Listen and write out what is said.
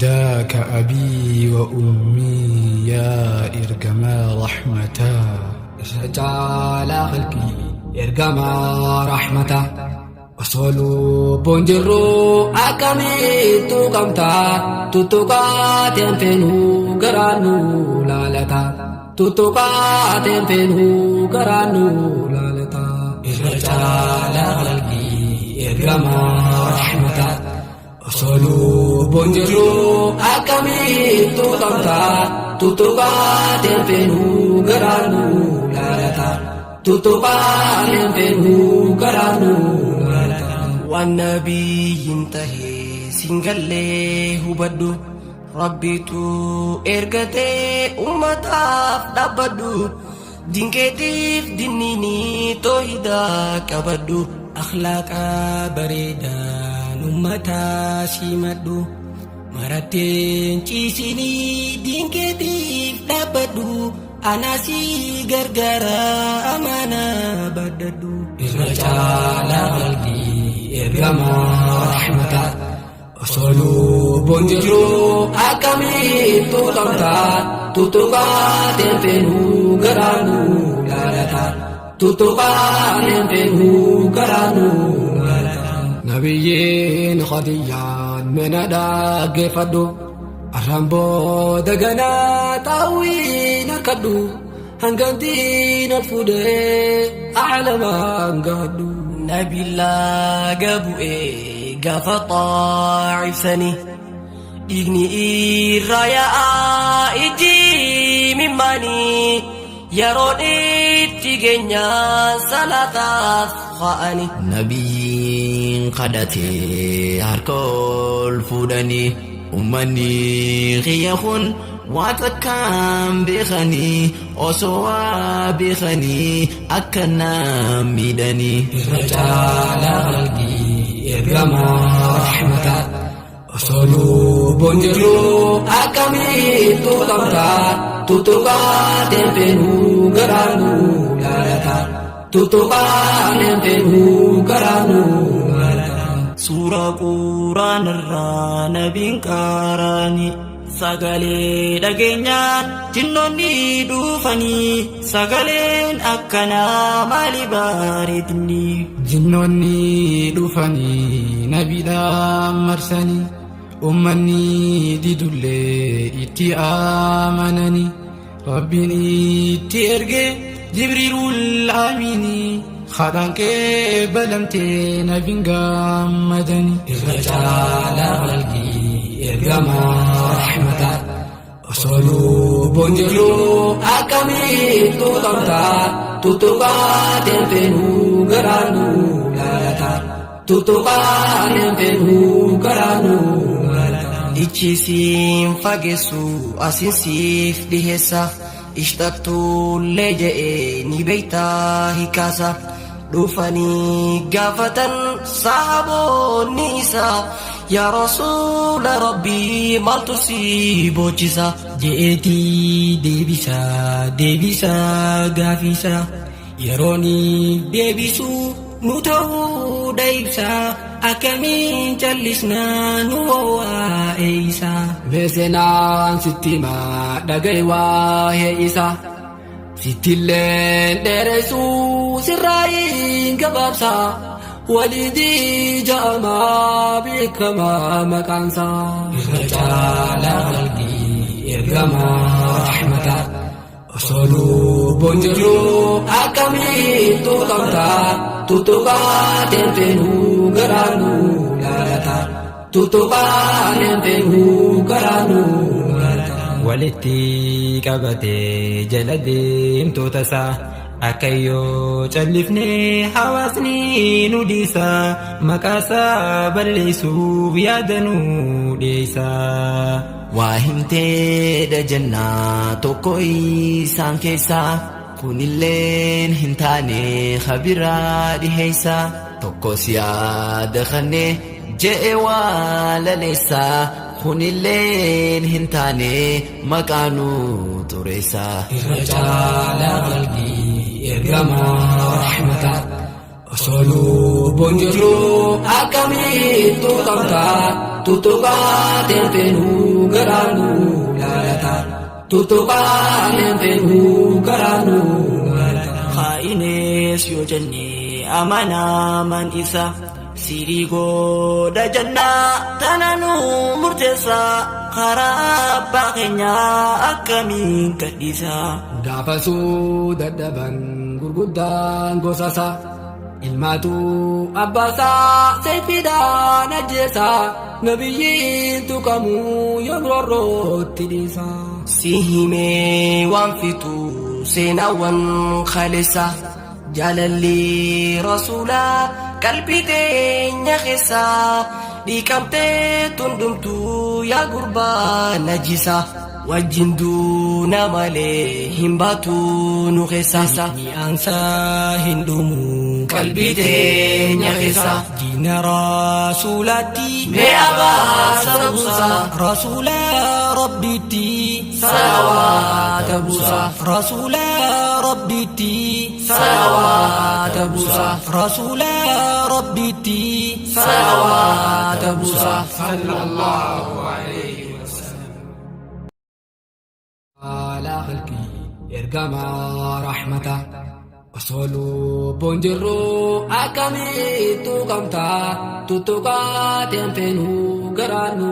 Fidaaka abii wa ummii yaa ergamaa rahmataa. Irra caalaa khalqii ergamaa rahmataa. Osoo lubbuun jirru akkamitti tuqamta? Tuttuqaateen feenuu garaan nu laalata. Tuttuqaateen feenuu garaan nu laalata. Irra caalaa khalqii ergamaa rahmataa. Osoo lubbuun jirru akkamitti tuqamta? Tuttuqaateen feenuu garaan nu laalata. Tuttuqaateen feenuu garaan nu laalata. Waan nabiyyiin tahee singallee hubadhu. Rabbitu ergatee ummataaf dhaabbadhu. Dinkeetiif dinniini toohidaa qabadhu. Akhlaaqa bareedaan ummataa simadhu. Maratteen ciisinii dinkeetiif dhaabbadhu. Anaasii gargaara amaanaa baddadhu. Irra caalaa khalqii ergamaa rahmataa. Osoo lubbuun jirru akkamitti tuqamta? Tuttuqaateen feenuu garaan nu laalata. Tuttuqaateen feenuu garaan nu laalata. Nabiyyiin Khadiyyaan mana dhaggeeffadhu. Arraan booda ganaa taawwiin harkadhu. Hangantiin ol fuudhee aclamaan gahadhu. Nabillaa gabu'ee gaafa xaa'ibsanii dhiigni irraa yaa'aa ijji mimmaanii yeroon itti geenyaan salaataaf ka'anii. Nabiyyiin kadhatee harka ol fuudhanii ummanni kiyya kun waa takkaan beekanii osoo waa beekanii akka naan miidhanii. Irra caalaa khalqii ergamaa rahmataa. Osoo lubbuun jirru akkamitti tuqamta? Tuttuqaateen feenuu garaan nu laalata. Tuttuqaateen feenuu garaan nu laalata. Suuraa quraanarraa nabiin qaaraani. Sagalee dhageenyaan jinnoonni dhufanii sagaleen akkanaa maali bareedni. Jinnoonni dhufanii nabiidhaan marsanii ummanni didullee itti amananii Rabbiin itti erge Jibriilul Amiinii kadhaan qeebalamtee nabiin gammadanii. Irra caalaa khalqii ergamaa rahmataa. Osoo lubbuun jirru akkamitti tuqamta? Tuttuqaateen feenuu garaan nu laalata. Tuttuqaateen feenuu garaan nu laalata. Ichi siin fageessu asin siif dhiheessa. Ishtaqtullee je'ee ni beektaa hikaasa. Dhufanii gaafatan sahaboonni isaa. Yaa Rasuula Rabbii maaltu si boojisa? Je'eetii deebisaa deebisaa gaafisaa yerooniif deebisuu nu ta'uudha ibsaa akkamiin callisnaa nu waa'ee isaa. Meeseenaan sitti himaa dhaga'i waa'ee isaa. Sittilleen dheeressuu sirraa hin gabaabsa. Walidii ja'amaa beekamaa maqaansaa. Irra caalaa khalqii ergamaa rahmataa. Osoo lubbuun jirru akkamitti tuqamta? Tuttuqaateen feenuu garaan nu laalata. Tuttuqaateen feenuu garaan nu laalata. Walitti qabatee jala deemtoota isaa akka yoo callifnee hawaasni nu dhiisa maqaasaa balleessuuf yaada nu dhiyeessa. Waa himteedha jennaa tokko isaan keessaa kunilleen hin taane kabiraa dhiheessa tokkos yaada kanne je'e waa laleessa kunilleen hin taane maqaa nu xureessa. Irra caalaa khalqii ergamaa rahmataa. Osoo lubbuun jirru akkamitti tuqamta? Tuttuqaateen feenuu garaanu laalata. Tuttuqaateen feenuu garaanu laalata. Kaa'inees yoo jenne amanaman isa sirii godha jannaa tana nu murteessa karaa abbaa keenyaa akkamiin gadhiisa. Gaafasuu dadhaban gurguddaan gosasa. Ilmaatu abbaasaa seefiidhaan ajjeesa. Nabiyyiin tuqamuu yoom roorrootti dhiisa. Si himee waan fitu seenaawwan kaleessa jaalalli rasuulaa qalbii teenya keessa dhiqamtee tundumtuu yaa gurbaa najisa wajjin duuna malee hin baatu nu keessa. Mi'aansaa hin dhumu qalbii teenya keessa. Diina rasuulaatti Mee abaasa buusa. Rasuula rabbiitti Salawaata buusa. Rasuula rabbiitti Salawaata buusa. Rasuula rabbiitti Salawaata buusa. Haala khalqii ergamaa rahmata. Osoo lubbuun jirru akkamitti tuqamta? Tuttuqaateen feenuu garaa nu